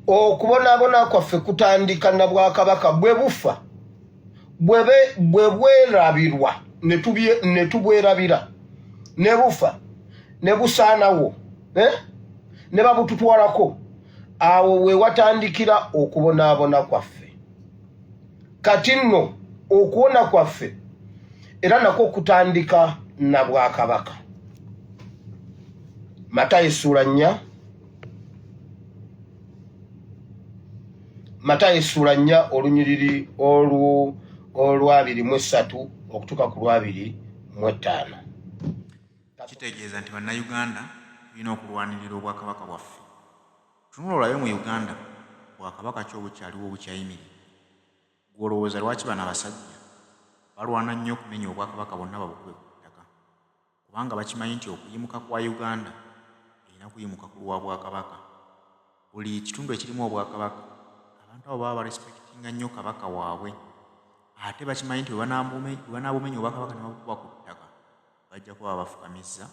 Okubonaabona kwaffe kutandika na bwakabaka bwe bufa, bwe bwerabirwa ne tubwerabira, ne bufa ne busaanawo, eh? Ne babututwalako, awo we watandikira okubonaabona kwaffe. Kati nno okuwona kwaffe era nakwo kutandika na bwakabaka. Matayo essuula 4, Matayo essuula 4, olunyiriri olw'23 okutuuka ku lw'25. Kitegeeza nti Bannayuganda tulina okulwanirira Obwakabaka bwaffe. Tunula olabe mu Uganda Bwakabaka ki obukyaliwo obukyayimiridde? Ggwe olowooza lwaki bano abasajja balwana nnyo okumenya Obwakabaka bwonna babukube ku ttaka? Kubanga bakimanyi nti okuyimuka kwa Uganda erina kuyimuka ku lwa Bwakabaka. Buli kitundu ekirimu Obwakabaka, abantu abo baba barespectinga nnyo Kabaka waabwe. Ate bakimanyi nti bwe banaabumenya Obwakabaka ne babukuba ku ttaka, bajja kuba babafukamizza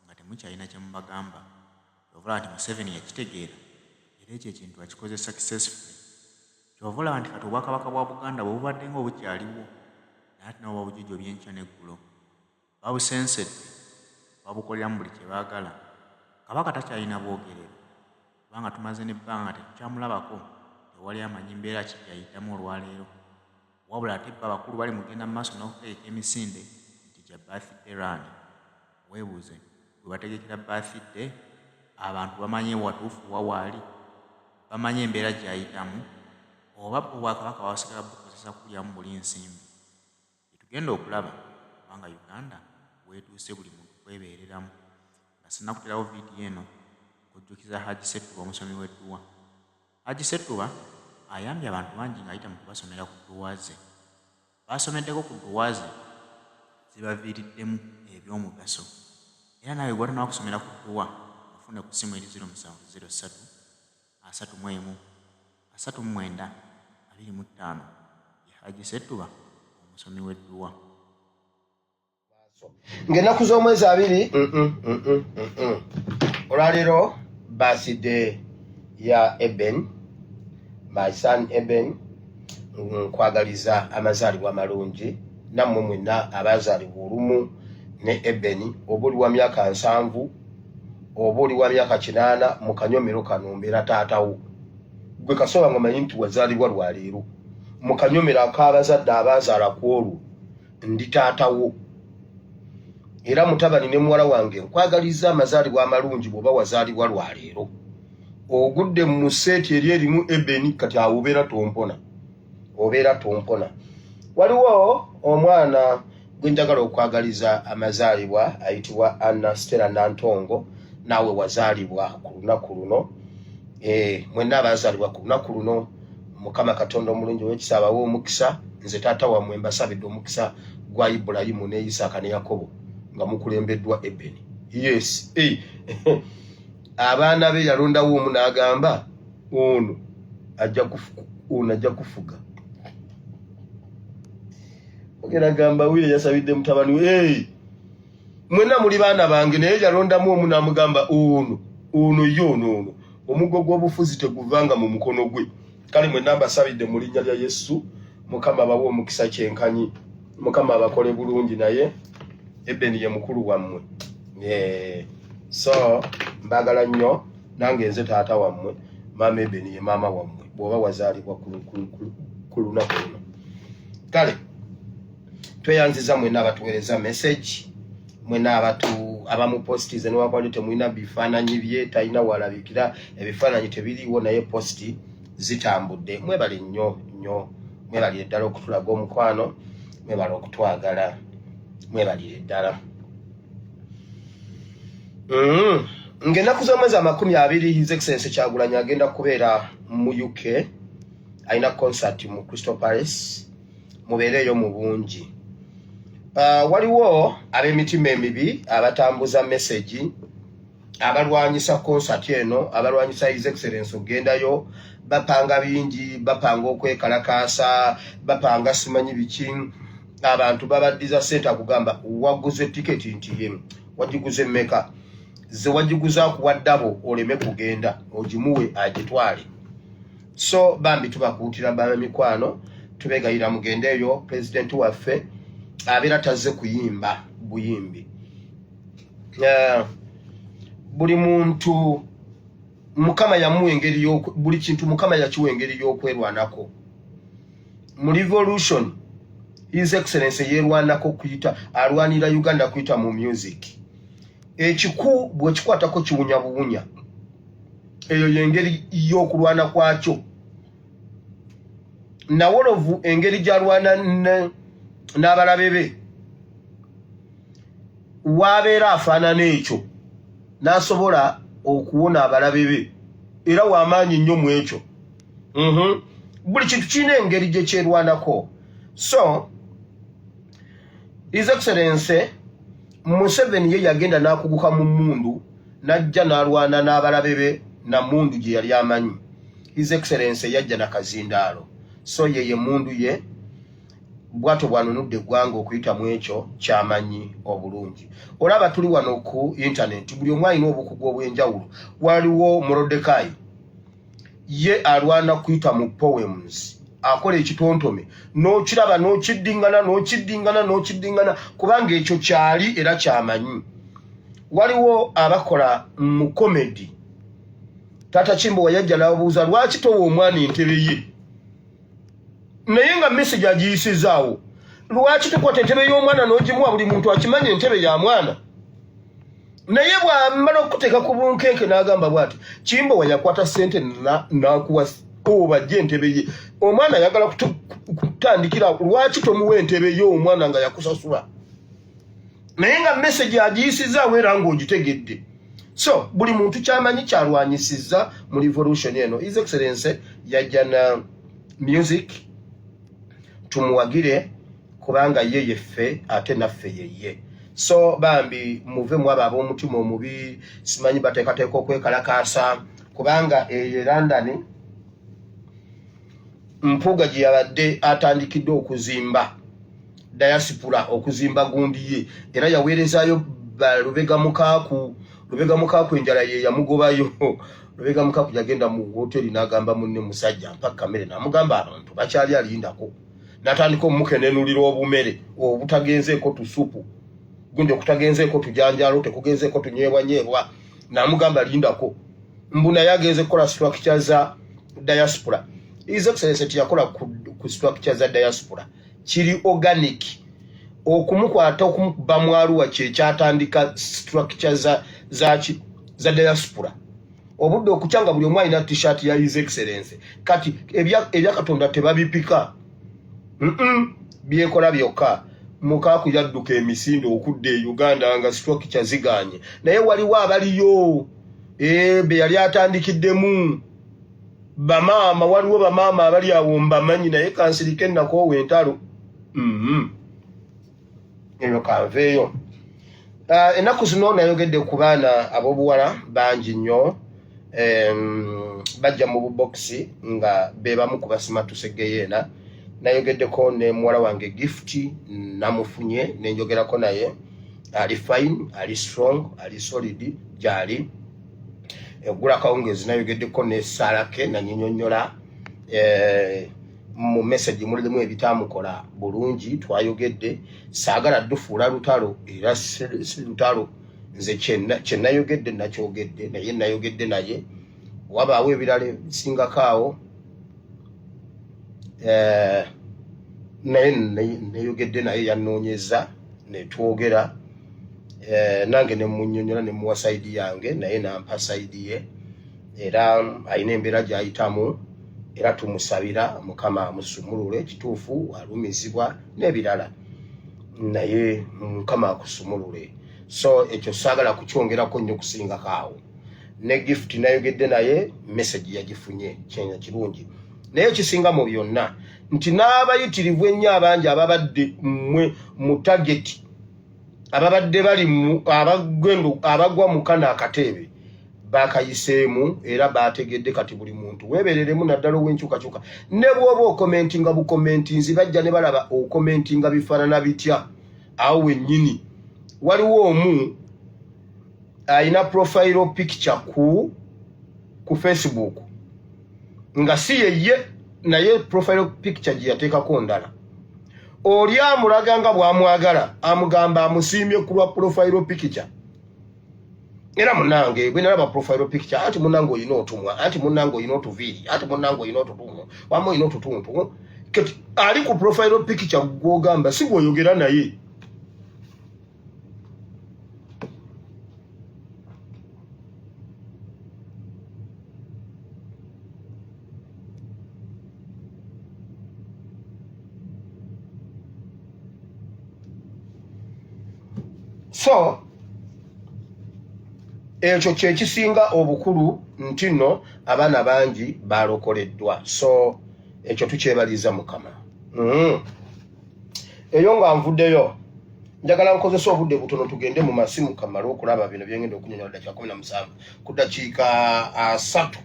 nga temukyalina kye mubagamba. Kyova olaba nti Museveni yakitegeera era ekyo ekintu akikoze successfully. Kyova olaba nti kati Obwakabaka bwa Buganda bwe bubadde nga obukyaliwo naye ate nabwo babujojobya enkya n'eggulo. Babusensedde, babukoleramu buli kye baagala. Kabaka takyalina bwogerero kubanga tumaze n'ebbanga nga tetukyamulabako, tewali amanyi mbeera ki gy'ayitamu olwaleero. Wabula ate bbo abakulu bali mugenda mu maaso n'okutegeka emisinde nti gya birthday run. Weebuuze gwe bategekera birthday abantu bamanyi ewatuufu wa waali? Bamanyi embeera gy'ayitamu? Oba bbo Obwakabaka basigala bukozesa kulyamu buli nsimbi? Bye tugenda okulaba kubanga Uganda weetuuse buli muntu kwebeereramu. Nga sinnakuterawo vidiyo eno, nkujjukiza Hajji Ssettuba omusomi w'edduwa. Hajji Ssettuba ayambye abantu bangi ng'ayita mu kubasomera ku dduwa ze. B'asomeddeko ku dduwa ze zibaviiriddemu eby'omugaso. Era naawe gw'atannaba kusomera ku dduwa mufune ku ssimu eri 0703 31 39 25. Ye Hajji Ssettuba omusomi w'edduwa. Ng'ennaku z'omwezi 20 olwaleero birthday ya Eben, my son Eben. Nkwagaliza amazaalibwa amalungi nammwe mwenna abazaalibwa olumu ne Eben. Oba oli wa myaka 70 oba oli wa myaka 80, mu kanyomero kano mbeera taatawo. Gwe kasoba nga manyi nti wazaalibwa lwaleero, mu kanyomero ak'abazadde abazaala ku olwo ndi taatawo. Era mutabani ne muwala wange, nkwagaliza amazaalibwa amalungi. Bw'oba wazaalibwa lwaleero, ogudde mu set eri erimu Ebeni, kati awo obeera tompona, obeera tompona. Waliwo omwana gwe njagala okwagaliza amazaalibwa ayitibwa Anna Stella Nantongo, naawe wazaalibwa ku lunaku luno. Mwenna abazaalibwa ku lunaku luno, Mukama Katonda omulungi ow'ekisa abawe omukisa. Nze taata wammwe mbasabidde omukisa gwa Ibulayimu ne Isaaka ne Yakobo nga mukulembeddwa Ebeni. Yes, abaana be yalondawo omu n'agamba ono ono ajja kufuga. Ogenda gamba wuyo yasabidde mutabani we. Mwenna muli baana bange, naye yalondamu omu n'amugamba ono, ono ye ono, ono omuggo gw'obufuzi teguvanga mu mukono gwe. Kale mwenna mbasabidde mu linnya lya Yesu, Mukama abawe omukisa kyenkanyi, Mukama abakole bulungi, naye Ebeni ye mukulu wammwe. So mbagala nnyo, nange nze taata wammwe, maama Ebeni ye maama wammwe bw'oba wazaalibwa ku lunaku luno. Kale tweyanziza mwenna abatuweereza message, mwena abatu abamupostize, newankubadde temulina bifaananyi bye, talina walabikira, ebifaananyi tebiriiwo, naye posti zitambudde. Mwebale nnyo nnyo, mwebalire ddala okutulaga omukwano, mwebale okutwagala, mwebalire ddala. Ng'ennaku z'omwezi 20, His Excellence Kyagulanyi agenda kubeera mu UK, alina concert mu Crystal Palace, mubeereeyo mu bungi. Waliwo ab'emitima emibi abatambuza message abalwanyisa concert eno, abalwanyisa His Excellence okugendayo. Bapanga bingi, bapanga okwekalakaasa, bapanga simanyi biki. Abantu babaddiza sente, akugamba waguze tiketi nti ye wagiguze mmeka, ze wagiguza akuwa ddabo oleme kugenda, ogimuwe agitwale. So bambi tubakuutira, bamikwano, tubegayira mugendeeyo. Pulezidenti waffe abeera tazze kuyimba buyimbi. Buli muntu Mukama yamuwa engeri, buli kintu Mukama yakiwa engeri y'okwerwanako. Mu revolution, His Excellence yeerwanako kuyita, alwanira Uganda kuyita mu music. Ekiku bwekikwatako kiwunya buwunya, eyo yengeri y'okulwana kwakyo. Nawolovu engeri gy'alwana n'abalabe be, wabeera afaanana ekyo n'asobola okuwona abalabe be, era w'amaanyi nnyo mu ekyo. Buli kintu kirina engeri gye kyerwanako. So His Excellence Museveni ye yagenda n'akuguka mu mundu, n'ajja n'alwana n'abalabe be na mundu gye yali amanyi. His Excellence yajja na kazindaalo, so ye ye mundu ye bwatyo bwanunudde eggwanga okuyita mu ekyo kyamanyi obulungi. Olaba tuli wano ku intaneti, buli omu alina obukugu obw'enjawulo. Waliwo Morodekayi, ye alwana kuyita mu poems, akola ekitontome n'okiraba n'okiddingana n'okiddingana n'okiddingana, kubanga ekyo kyali era kyamanyi. Waliwo abakola mu comedy. Taata Kimbo wayajja n'abuuza, "Lwaki towa omwana entebe ye?" Naye nga message agiyisizaawo, "Lwaki tukwata entebe y'omwana n'ogimuwa?" Buli muntu akimanya entebe ya mwana, naye bw'amala okuteeka ku bunkenke n'agamba bw'ati, "Kimbowa yakwata ssente n'akuwa obajja entebe ye, omwana ayagala kutandikira, lwaki tomuwa entebe ye omwana nga yakusasula?" Naye nga message agiyisizaawo era ng'ogitegedde. So buli muntu kyamanyi kyalwanyisizza mu revolution eno. His Excellence yajja na music, tumuwagire kubanga ye yeffe ate naffe yeye. So bambi muve mu abo ab'omutima omubi, simanyi bateekateeka okwekalakaasa, kubanga eyo e London Mpuuga gye yabadde atandikidde okuzimba diaspora, okuzimba gundi ye, era yaweerezaayo Lubega Mukaaku. Lubega Mukaaku enjala ye yamugobayo. Lubega Mukaaku yagenda mu hoteri n'agamba munne, "Musajja, mpa kamere." N'amugamba, "Abantu bakyali, alindako." N'atandika omukenenulira obumere obutagenzeeko tusupu gundi, okutagenzeeko tujanjalo, tekugenzeeko tunyeebwanyeebwa. N'amugamba, "Lindako." Mbu naye agenze kukola structure za diaspora. His Excellence tiyakola ku structure za diaspora, kiri organic. Okumukwata, okumukuba mwaluwa, kyekyatandika structure za diaspora. Obudde okukya nga buli omu alina T-shirt ya His Excellence. Kati ebya Katonda tebabipika. Byekola byokka. Mukaaku yadduka emisinde okudda e Uganda nga structure ziganye, naye waliwo abaliyo be yali atandikiddemu, bamaama. Waliwo bamaama abali awo mbamanyi, naye kansirike ennakoowa entalo. Eyo kanveeyo. Ennaku zino nayogedde ku baana ab'obuwala bangi nnyo bajja mu bubokisi nga be bamu ku basimatuse geyeena. Nayogeddeko ne muwala wange Gift, namufunye nenjogerako naye, ali fine, ali strong, ali solid gyali. Eggula akawungeezi nayogeddeko ne Salake, nanyinyonnyola mu message mulimu ebitamukola bulungi. Twayogedde, saagala dufuula lutalo, era si lutalo. Nze kyenayogedde nakyogedde, naye nayogedde naye, wabaawo ebirala ebisingako awo, naye neyogedde naye, yanoonyeza netwogera, nange nemunyonyola, nemuwa side yange, naye nampa side ye. Era alina embeera gyayitamu, era tumusabira Mukama amusumulule. Ekituufu alumizibwa n'ebirala, naye Mukama akusumulule. So ekyo saagala kukyongerako nnyo kusingako awo. Ne Gift nayogedde naye, message yagifunye, kyenya kirungi. Naye ekisinga mu byonna nti n'abayitirivu ennyo abangi ababadde mmwe mu target, ababadde bali abagendo abagwa mu kano akateebe, bakayiseemu era bategedde. Kati buli muntu weebereremu, naddala ow'enkyukakyuka. Ne bw'oba okomentinga bukomentinzi, bajja ne balaba okomentinga bifaanana bitya. Awo wennyini waliwo omu alina profile picture ku Facebook. Nga si yeye, naye profile picture gye yateekako ndala. Oli amulaga nga bw'amwagala, amugamba amusiimye ku lwa profile picture. Era munange bwe nalaba profile picture, anti munange olina otumwa, anti munange olina otuviiri, anti munange olina otutuntu, wamma olina otutuntu. Kati ali ku profile picture gw'ogamba si gw'oyogera naye. So ekyo kyekisinga obukulu nti nno abaana bangi balokoleddwa, so ekyo tukyebaliza Mukama. Eyo nga nvuddeyo, njagala nkozesa obudde butono tugende mu masimu kamale okulaba bino byengenda okunyonyola. Dakiika 17 ku dakiika 30,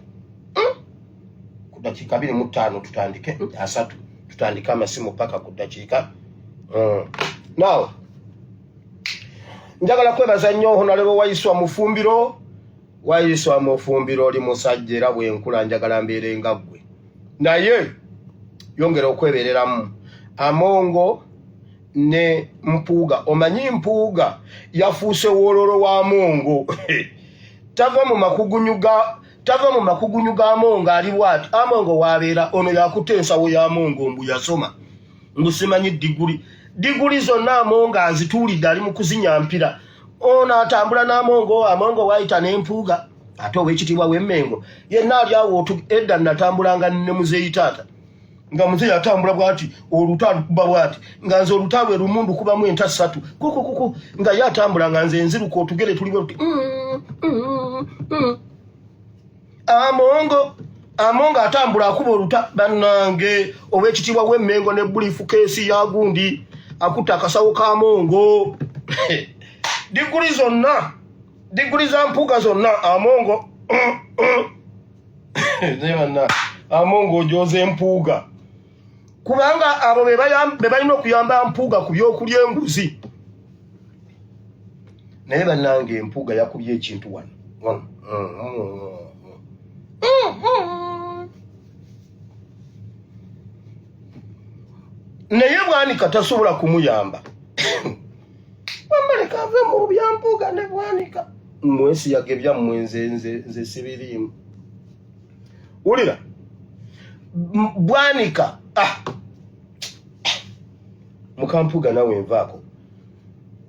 Ku dakiika 25 tutandike, 30 tutandike amasimu paka ku dakiika. Now njagala kwebaza nnyo Honorable Waiswa Mufumbiro. Waiswa Mufumbiro, oli musajja, era bwenkula njagala mbeere nga ggwe, naye yongera okwebereramu. Amongo ne Mpuuga, omanyi Mpuuga yafuuse wololo wa Amongo, tava mu makugunyu ga tava mu makugunyu ga Amongo. Ali bwati, Amongo wabeera ono yakutte ensawo ya Amongo, mbu yasoma, mbu simanyi diguli, diguli zonna Amongo azituulidde, ali mu kuzinyampira. Ono atambula n'Amongo, Amongo waayita n'Empuuga, ate owekitiibwa w'Emmengo yenna ali awo. Edda natambulanga ne muzeeyi taata, nga muzeeyi atambula bwati, oluta alukuba bwati, nga nze oluta lwe lumu ndukubamu enta ssatu kukukuku, nga ye atambula nga nze nziruka, otugere tuli bwe tuti. Amongo, Amongo atambula akuba oluta. Bannange, owekitiibwa w'Emmengo ne briefcase ya gundi akutta akasawo k'Amongo, diguli zonna, diguli za Mpuuga zonna Amongo. Naye Amongo ojoza Empuuga, kubanga abo be balina okuyamba Mpuuga ku byokulya enguzi. Naye bannange, Empuuga yakubye ekintu wano. Naye Bwanika tasobola kumuyamba. Wamaleka ave mu byampuuga ne Bwanika, mwesiyaga ebyammwe, nze nze nze sibiriimu. Wulira Bwanika, ah, mukampuuga nawe nvaako.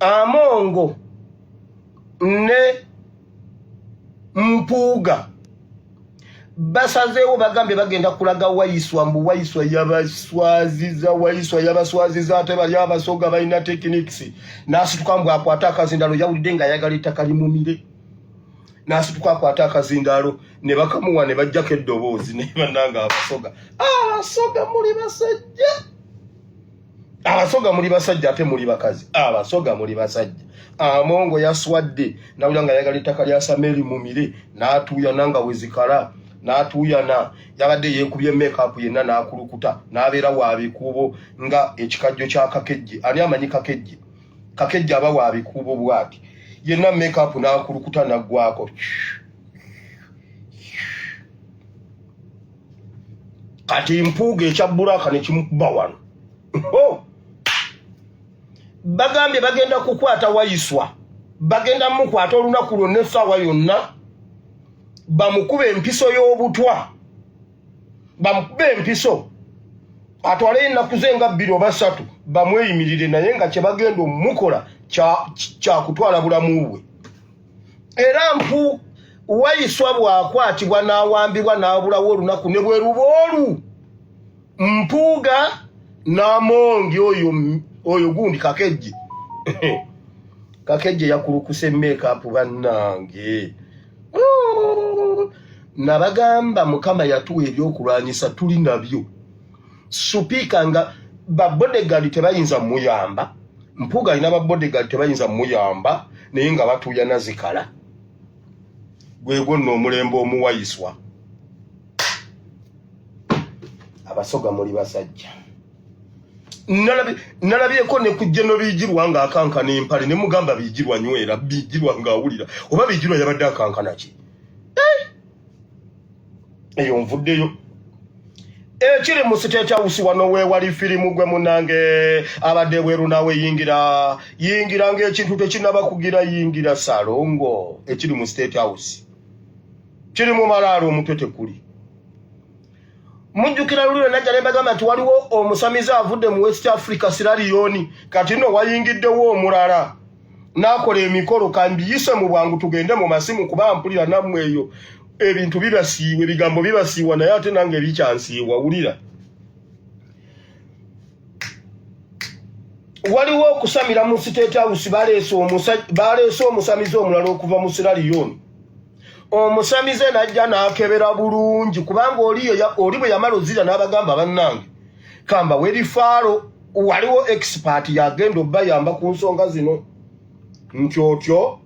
Amongo ne Mpuuga basazeewo, bagambye bagenda kulaga Waiswa, mbu Waiswa yabaswaziza, Waiswa yabaswaziza. Ate bali Abasoga balina techniques. N'asituka mbu akwate akazindalo, yawulidde nga ayagala ettaka limumire, n'asituka akwate akazindaalo ne bakamuwa ne bajjako eddoboozi. Naye bannanga Abasoga, Abasoga muli basajja, Abasoga muli basajja, ate muli bakazi, Abasoga muli basajja. Amongo yaswadde, nawulira nga ayagala ettaka lya Sameri mumire, n'atuuyana nga wezikala, n'atuuyana. Yabadde yeekubye makeup yenna n'akulukuta n'abeera wa bikuubo nga ekikajjo kya Kakejje. Ani amanyi Kakejje? Kakejje aba wa bikuubo bw'ati yenna, makeup n'akulukuta n'aggwako. Kati Mpuuga ekya buraka ne kimukuba wano. Oh! Bagambye bagenda kukwata Waiswa, bagenda mukwata olunaku lwonna, essaawa yonna, bamukuba empiso y'obutwa, bamukuba empiso atwaleyo ennaku ze nga 2 oba 3, bamweyimirire, naye nga kye bagenda omukola kyakutwala bulamu bwe. Era mpu Waiswa bw'akwatibwa n'awambibwa n'abulawo olunaku ne bwe luba olu, Mpuuga n'Amongi oyo oyo gundi Kakejje, Kakejje yakulukuse makeup. Bannange, nabagamba Mukama yatuwa ebyokulwanyisa, tuli nabyo. Supiika nga babodyguard tebayinza muyamba. Mpuuga alina babodyguard, tebayinza muyamba, naye nga batuuyana zikala. Gwegwo nno omulembe omuwayiswa. Abasoga muli basajja. Nalabyeko ne ku Jeno Biigirwa ng'akankana empale, ne mugamba, "Biigirwa nywera." Biigirwa ng'awulira, oba Biigirwa yabadde akankana ki? Eyo nvuddeyo. Ekiri mu State House wano weewali firimu gwe munange abadde ebweru naawe yingira yingira ng'ekintu tekinaba kugira yingira salongo. Ekiri mu State House kiri mu malaalo omutwe tekuli. Mujjukira luli lwe najja ne mbagamba nti waliwo omusamize avudde mu West Africa Sierra Leone, kati nno wayingiddewo omulala n'akola emikolo. Kambiyise mu bwangu tugende mu masimu kuba mpulira nammwe eyo ebintu bibasiiwa, ebigambo bibasiiwa, naye ate nange bikyansiiwa. Wulira, waliwo okusamira mu State House, baleese omusamize omulala okuva mu Sierra Leone. Omusamize n'ajja n'akebera bulungi, kubanga oli bwe yamala ozira n'abagamba, bannange kamba werifaalo, waliwo expert yagenda obbayamba ku nsonga zino nti otyo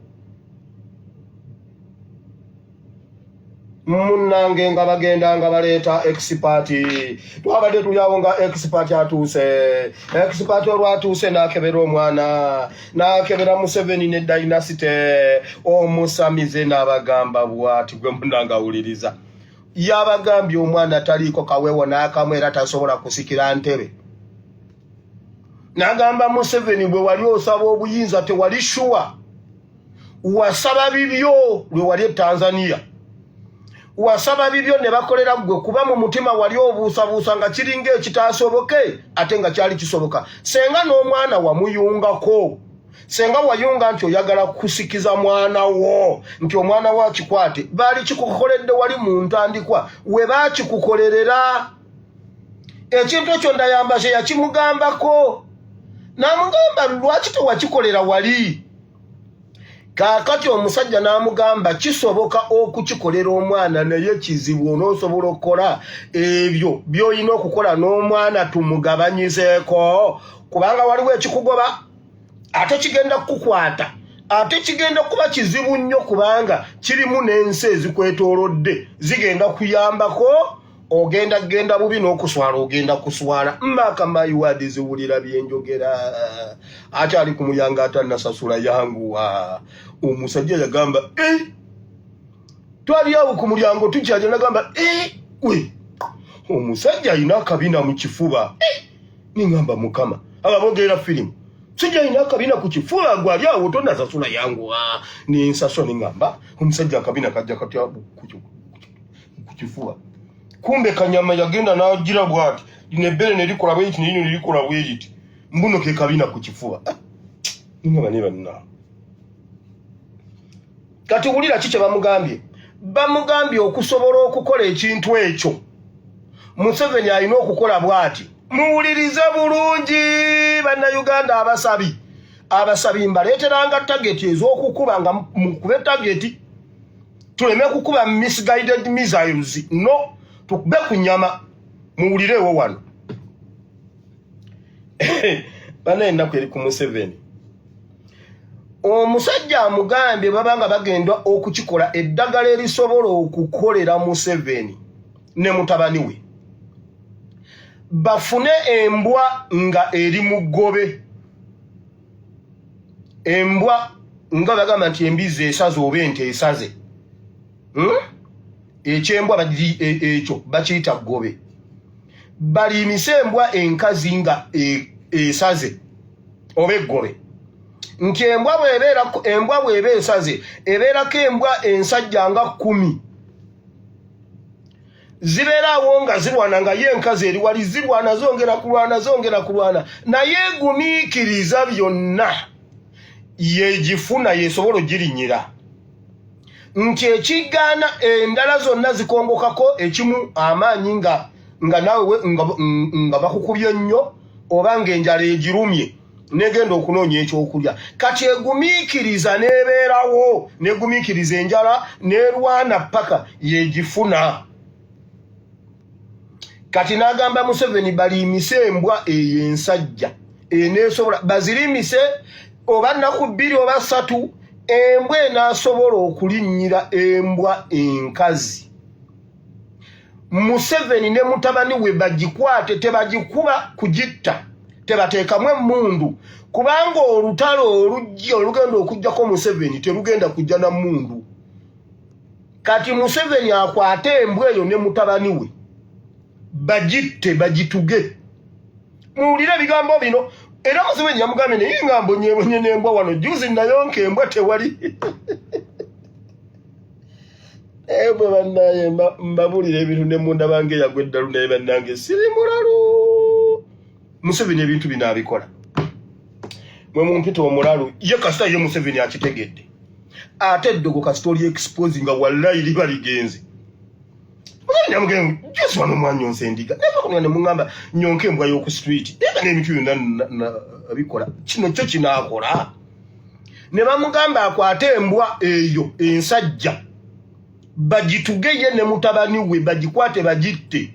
munnange nga bagenda nga baleeta expert. Twabadde tuli awo nga expert atuuse. Expert olwatuuse n'akebera omwana, n'akebera Museveni ne dynasty. Omusamize n'abagamba bwati, gwe munnange awuliriza, yabagambye omwana taliiko kaweewo n'akamu era tasobola kusikira ntebe. N'agamba Museveni, bwe wali osaba obuyinza tewali sure, wasaba bibyo lwe wali e Tanzania, wasaba bibyo ne bakolera ggwe, kuba mu mutima wali obuusabuusa nga kiringa ekitaasoboke ate nga kyali kisoboka. Senga n'omwana wamuyungako, senga wayunga nti oyagala kusikiza mwana wo, nti omwana wo akikwate, baali kikukoledde wali mu ntandikwa we baakikukolerera ekintu ekyo. Ndayambaje yakimugambako n'amugamba, lwaki tewakikolera wali? Kaakati omusajja n'amugamba, kisoboka okukikolera omwana, naye kizibu onoosobola okukola ebyo by'olina okukola n'omwana tumugabanyizeeko, kubanga waliwo ekikugoba ate kigenda kukukwata, ate kigenda kuba kizibu nnyo kubanga kirimu n'ensi ezikwetoolodde zigenda kuyambako, ogenda genda bubi n'okuswala ogenda kuswala. Maka mayiwadi ziwulira byenjogera, akyali ku mulyango atannasasula yanguwa. Omusajja yagamba, eh, twali awo ku mulyango tukyaja, nagamba, eh, we omusajja alina akabina mu kifuba. Eh, ningamba mukama ababogerera firimu, musajja alina akabina ku kifuba, gwali awo tonasasula yanguwa. Ninsasula, ningamba omusajja akabina kajja katya ku kifuba? Kumbe kanyama yagenda n'agira bwati, lino ebbere ne likola bwe liti, nerino ne likola bwe liti, mbuno ke kabina ku kifuba. Ah, ningamba ne banna. Kati wulira ki kye bamugambye. Bamugambye okusobola okukola ekintu ekyo Museveni alina okukola bw'ati. Muwulirize bulungi bannayuganda abasabi, abasabi mbaleeteranga target ez'okukuba nga mukube target, tuleme kukuba misguided missiles, no tukube ku nyama. Muwulireewo wano bana, ennaku eri ku Museveni. Omusajja amugambye baba nga bagenda okukikola, eddagala erisobola okukolera Museveni ne mutabani we, bafune embwa nga eri mu ggobe, embwa nga bagamba nti embizi esaze oba ente esaze, Ekyembwa ekyo bakiyita ggobe. Baliimise embwa enkazi nga esaze oba eggobe, nti embwa bw'ebeera, embwa bw'eba esaze ebeerako embwa ensajja nga 10 zibeera awo nga zirwana, nga ye enkazi eri wali zirwana, zongera kulwana, zongera kulwana, naye egumiikiriza byonna, yegifuna, yesobola ogirinyira, nti ekigaana endala zonna zikongokako ekimu amaanyi nga nga naawe nga bakukubye nnyo oba ng'enjala egirumye negenda okunoonya ekyokulya. Kati egumiikiriza n'ebeerawo, negumiikiriza enjala n'erwana paka yegifuna. Kati n'agamba Museveni baliimise embwa eyo ensajja eneesobola, bazirimise oba nnaku 2 oba 3, embwa enaasobola okulinnyira embwa enkazi Museveni ne mutabani we bagikwate, tebagikuba kugitta, tebateekamu emmundu, kubanga olutalo olujja olugenda okujjako Museveni terugenda kujja na mmundu. Kati Museveni akwate embwa eyo ne mutabani we. Bagitte, bagituge. Muwulire ebigambo bino. Era Museveni yamugambye, naye nga mbonyebonye n'embwa wano, juzi nayonka embwa tewali. Ebwe bannaye, mbabulira ebintu ne munda bange yagwa eddalu, naye bannange siri mulalu. Museveni ebintu bino abikola. Mwe mumpita omulalu, ye kasita ye Museveni akitegedde. Ate eddogo kasita oli expose nga wallayi liba ligenze. Juzi wano mwanyonsa endiga, neva ne muŋŋamba nyonka embwa y'oku street, naye nga n'ebintu byonna bikola. Kino kyo kinaakola. Ne bamugamba akwate embwa eyo ensajja, bagituge ye ne mutabani we, bagikwate bagitte,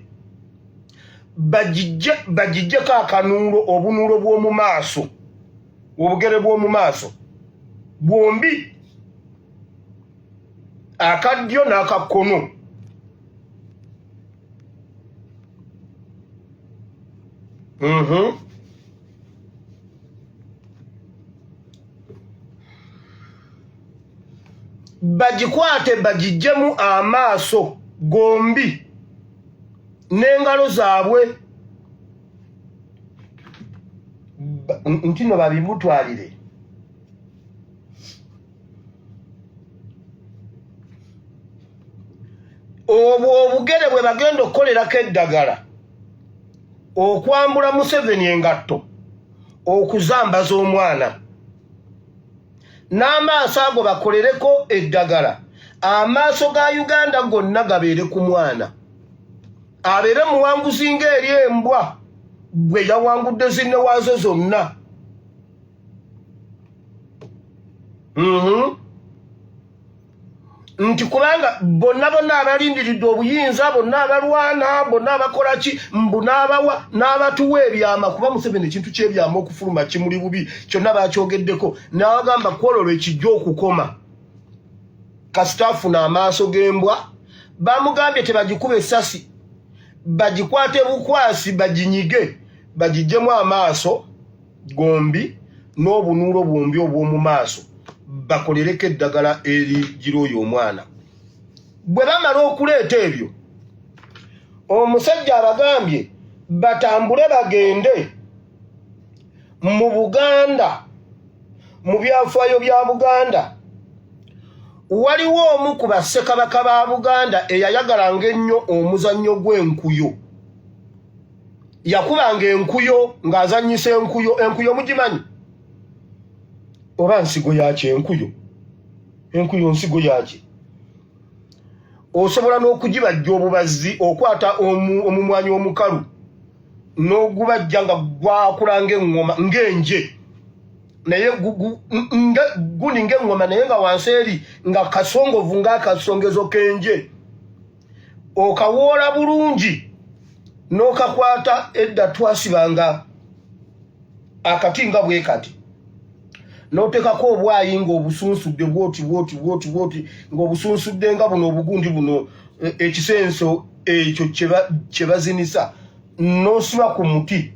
bagijjeko akanuulo, obunuulo bw'omu maaso, obugere bw'omu maaso bwombi, akaddyo n'akakkono. Bagikwate bagijjemu amaaso gombi n'engalo zaabwe, nti no babimutwalire. Obwo obugere bwe bagenda okukolerako eddagala okwambula Museveni engatto, okuzambaza omwana, n'amaaso ago bakolereko eddagala, amaaso ga Uganda gonna gabeere ku mwana, abeere muwanguzi ng'eri embwa bwe yawangudde zinne waazo zonna. Nti kubanga bonna bonna abalindiridde obuyinza, bonna abalwana, bonna abakola ki, mbu n'abawa n'abatuwa ebyama, kuba Museveni ekintu ky'ebyama okufuluma kimuli bubi, kyonna bakyogeddeko, n'abagamba kwololo ekijja okukoma kasita afuna amaaso g'embwa. Bamugambye tebagikuba essasi, bagikwate bukwasi, baginyige, bagiggyemu amaaso gombi n'obunuulo bwombi obw'omu maaso, bakolereko eddagala erigira oyo omwana. Bwe bamala okuleeta ebyo, omusajja abagambye batambule bagende mu Buganda. Mu byafaayo bya Buganda waliwo omu ku bassekabaka ba Buganda eyayagalanga ennyo omuzannyo gw'enkuyo. Yakubanga enkuyo ng'azannyisa enkuyo. Enkuyo mugimanyi oba nsigo yaki? Enkuyo, enkuyo nsigo yaki? Osobola n'okugibajja obubazzi, okwata omumwanyi omukalu n'ogubajja nga gwakula ng'eŋŋoma, ng'enje, naye guni ng'eŋŋoma, naye nga wansi eri nga kasongovu ng'akasongezo k'enje. Okawoola bulungi n'okakwata. Edda twasibanga akati nga bwe kati, n'oteekako obwayi ng'obusunsudde bwoti bwoti bwoti bwoti, ng'obusunsudde nga buno obugundi buno, ekisenso ekyo kye bazinisa, n'osiba ku muti,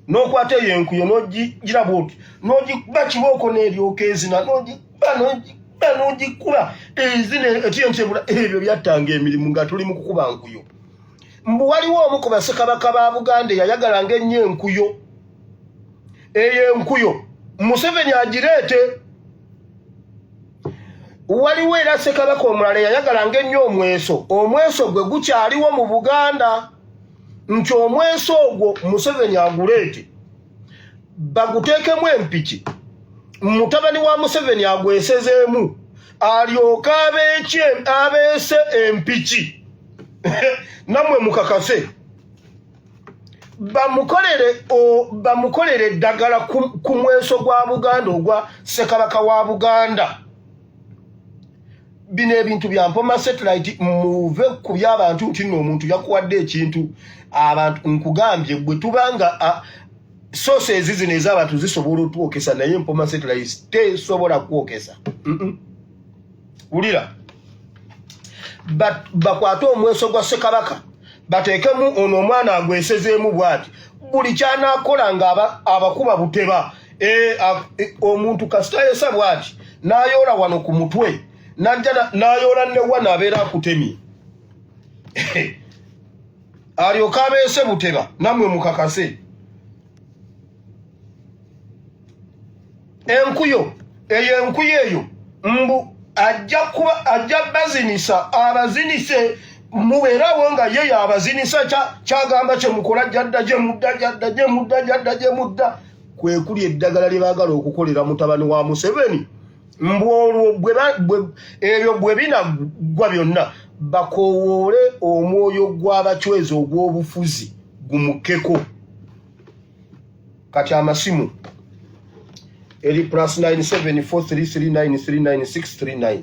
n'okwata eyo enkuyo n'ogigira bwoti, n'ogikuba kibooko n'eryoka ezina, n'ogikuba, n'ogikuba, n'ogikuba ezina etyentyebula. Ebyo byattanga emirimu nga tuli mu kukuba nkuyo. Mbu waliwo omu ku bassekabaka ba Buganda eyayagalanga ennyo enkuyo. Eyo enkuyo Museveni agireete. Waliwo era ssekabaka omulala eyayagalanga ennyo omweso. Omweso gwe gukyaliwo mu Buganda, nti omweso ogwo Museveni aguleete, baguteekemu empiki, mutabani wa Museveni agwesezeemu, alyoke abeese empiki. Nammwe mukakase bamukolere eddagala ku mweso gwa Buganda ogwa ssekabaka wa Buganda. Bino ebintu bya Mpoma Satellite, muve ku by'abantu nti nno omuntu yakuwadde ekintu. Abantu nkugambye, bwe tubanga sources zino ez'abantu zisobola otwokesa, naye Mpoma Satellite tesobola kwokesa. Wulira, bakwate omweso gwa ssekabaka, bateekemu ono omwana agwesezeemu bw'ati, buli ky'anaakola nga abakuba buteba. Omuntu kasita yesa bw'ati n'ayoola wano ku mutwe, najja n'ayoola ne wano, abeera akutemye. Alyoke abeese buteba nammwe mukakase. Enkuyo eyo, enkuyo eyo mbu ajja kuba ajja bazinisa, abazinise mubeerawo nga ye yabazinisa. Kyagamba kyemukola jadda gyemudda, jadda gyemudda, jadda gyemudda. Kwe kuli eddagala lye baagala okukolera mutabani wa Museveni. Mbu olwo ebyo bwe binaggwa byonna, bakowoole omwoyo gw'Abacwezi ogw'obufuzi gumukeko. Kati amasimu eri +97 433939639.